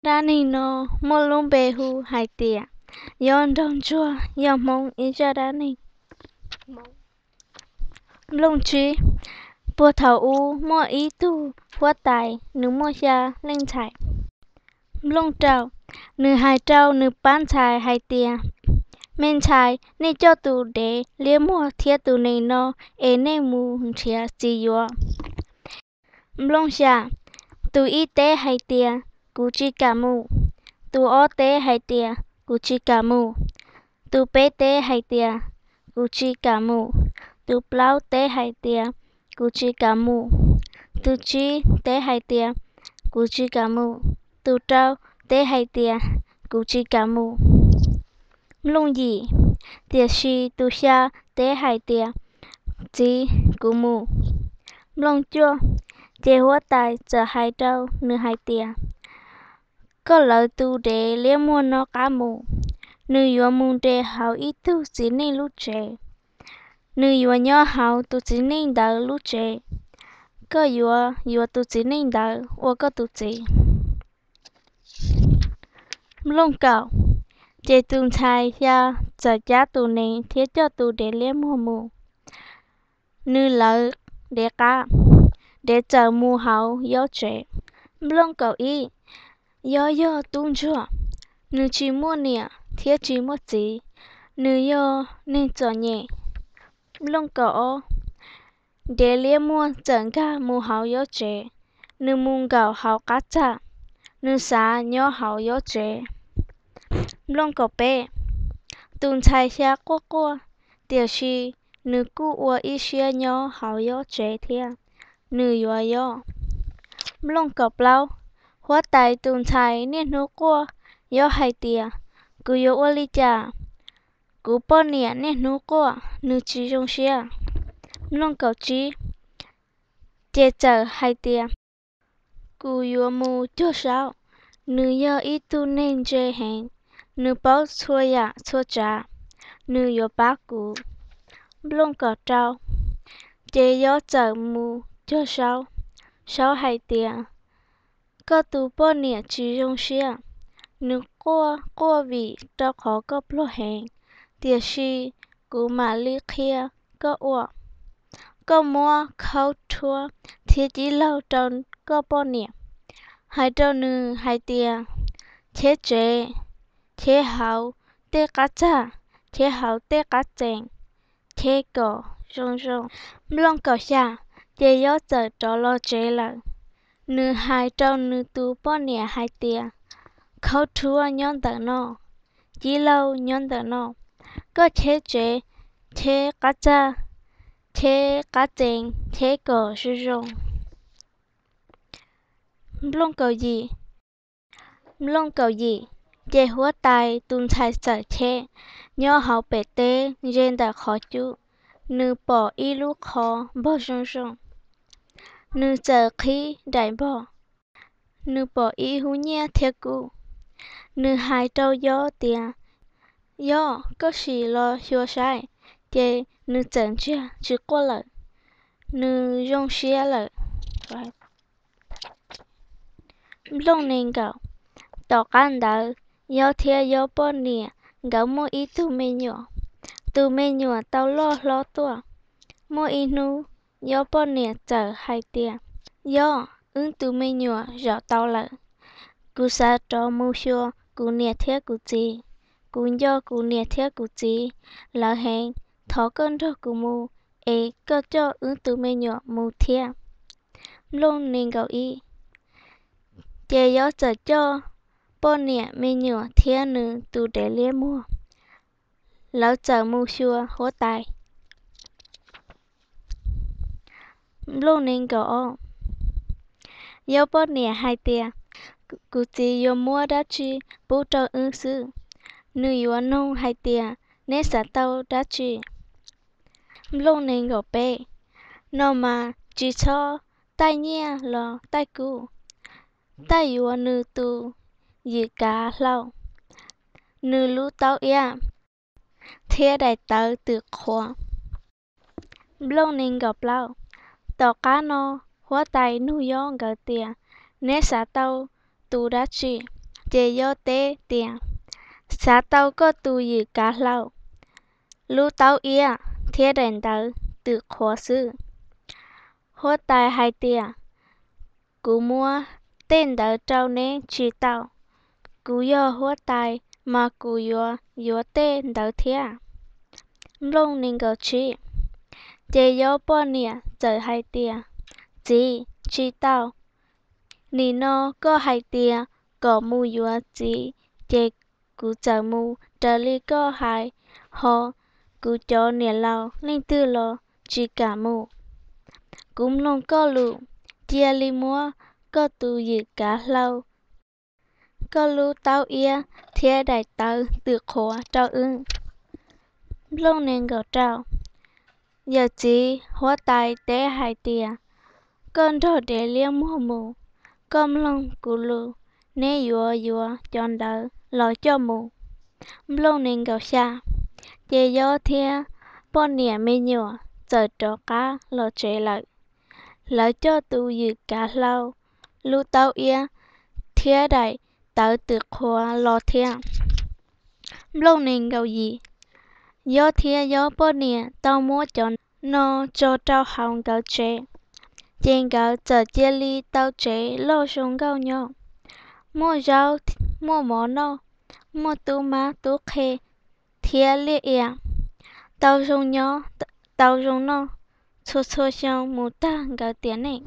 Dab neeg no muaj lub npe hu hais tias Yob Nraug Ntsuag, yog Hmoob ib zaj dab neeg. Nplooj tsib, puag thaum ub muaj ib tug huab tais, nws muaj xya leej ntxhais. Nplooj rau, nws hais rau nws pab ntxhais hais tias, me ntxhais, nej coj tus dev liab muag thiab tus nees no es nej mus nrhiav txiv yuav. Nplooj xya, tus ib teb hais tias, kuv tsis kam mus. Tus ob teb hais tias, kuv tsis kam mus. Tus peb teb hais tias, kuv tsis kam mus. Tus plaub teb hais tias, kuv tsis kam mus. Tus tsib teb hais tias, kuv tsis kam mus. Tus rau teb hais tias, kuv tsis kam mus. Nplooj yim, tiam sis tus xya teb hais tias, txiv, kuv mus. Nplooj cuaj, ces huab tais txawm hais rau nws hais tias, koj lawv tus dev liab muag no qab mus, nws yuav mus nres hauv ib tug txiv neej lub tsev. Nws yuav nyob hauv tus txiv neej ntawd lub tsev. Koj yuav yuav tus txiv neej ntawd ua koj tus txiv. Nplooj kaum, ces tus ntxhais xya txawm cab tus nees thiab coj tus dev liab muag mus. Nws lawv dev qab, dev txawm mus hauv Yob tsev. Nplooj kaum ib, Yob yog tub ntsuag, nws tsis muaj niam thiab tsis muaj txiv, nws yog neeg txom nyem. Nplooj kaum ob, dev liab muag txawm nkag mus hauv Yob tsev, nws mus nkaum hauv qab txaj, nws xav nyob hauv Yob tsev. Nplooj kaum peb, tus ntxhais xya quaj quaj, tiam sis nws kuj ua ib siab nyob hauv Yob tsev thiab, nws yuav Yob. Nplooj kaum plaub, huab tais tus ntxhais niaj hnub quaj, Yob hais tias, kuv yuav ua li cas? Kuv poj niam niaj hnub quaj, nws tsis zoo siab. Nplooj kaum tsib, ces txawm hais tias, kuv yuav mus cuag Saub, nws yog ib tug neeg ntse heev, nws paub txhua yam txhua tsav, nws yuav pab kuv. Nplooj kaum rau, ces Yob txawm mus cuag Saub. Saub hais tias, koj tus poj niam tsis zoo siab, nws quaj quaj vim rau qhov koj pluag heev, tiam sis kuv mam li qhia koj ua. Koj muab khaub rhuab thiab cib laug rau koj poj niam, hais rau nws hais tias, cheb tsev, cheb hauv tej qab txag, cheb hauv tej qab txees, cheb kom zoo zoo. Nplooj kaum xya, ces Yob txawm rov los tsev lawm. Nws hais rau nws tus poj niam hais tias, khaub rhuab nyob ntawm no, cib laug nyob ntawm no, koj cheb tsev, cheb qab txag, cheb qab txees, cheb kom zoo zoo. Nplooj kaum yim, nplooj kaum yim, ces huab tais tus ntxhais txawm cheb nyob hauv pem teb ze ntawm qhov cub, nws pom ib lub qhov npog zoo zoo. Nws txawm qhib daim npog, nws pom ib hub nyiaj thiab kub. Nws hais rau Yob tias, Yob, koj sim los xyuas saib. Ces nws txawm ntsiag tsis quaj lawm, nws zoo siab lawm. Nplooj nees nkaum, tom qab ntawd, Yob thiab Yob poj niam nkawd muaj ib tug me nyuam. Tus me nyuam tau loj hlob tuaj. Muaj ib hnub, Yob poj niam txawm hais tias, Yob, wb tus me nyuam zaum tau lawm. Kuv xav rov mus xyuas kuv niam thiab kuv txiv. Kuv nco kuv niam thiab kuv txiv lawv heev. Thov koj nrog kuv mus, es koj coj wb tus me nyuam mus thiab. Nplooj nees nkaum ib, ces Yob txawm coj poj niam, me nyuam thiab nws tus dev liab muag, lawv txawm mus xyuas huab tais. Nplooj nees nkaum ob, Yob poj niam hais tias, kuv txiv yuav muab dab tsi pub rau wb xwb. Nws yuav nug hais tias, neb xav tau dab tsi? Nplooj nees nkaum peb, no mas tsis txhob taij nyiaj los taij kub, taij yuav nws tus yim kav hlau, nws lub taub iab thiab daim tawv twm qhuav. Nplooj nees nkaum plaub, tom qab no huab tais nug Yob nkawd tias, neb xav tau tus dab tsi? Ces Yob teb tias, Xav tau koj tus ywm kav hlau, lub taub iab thiab daim ntawv twm qhuav xwb. Huab tais hais tias, Kuv muab tej ntawd rau neb tsis tau. Kuv yog huab tais mas kuv yuav yuav tej ntawd thiab. Nplooj nees nkaum tsib. Ces Yob poj niam txawm hais tias, Txiv, tsis tau. Nim no koj hais tias kom mus yuav txiv, ces kuv txawm mus raws li koj hais, ho kuv cov niam laus leej twg los tsis kam mus. Kuv mloog koj lus, cia li muab koj tus ywm kav hlau, koj lub taub iab thiab daim ntawv twm qhuav rau wb. Nplooj nees nkaum rau. Yawm txiv huab tais teb hais tias, Koj nrog dev liab muag mus, koj mloog kuv lus, neb yuav yuav cov ntawd los coj mus. Nplooj nees nkaum xya. Ces Yob thiab poj niam me nyuam txawm rov qab los tsev lawm. Lawv coj tus ywm kav hlau, lub taub iab thiab daim ntawv twm qhuav los thiab. Nplooj nees nkaum yim. Yob thiab Yob poj niam tau muab cov no tso rau hauv nkawd tsev, ces nkawd txawm cia li tau tsev loj zoo nkauj nyob, muaj zaub, muaj mov noj, muaj tub mab tub qhe thiab liaj ia, tau zoo nyob, tau zoo noj txhua txhua xyoo mus tag nkawd tiam neej.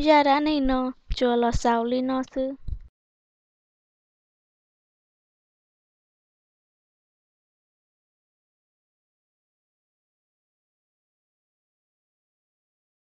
Zaj dab neeg no tsuas los xaus li no xwb.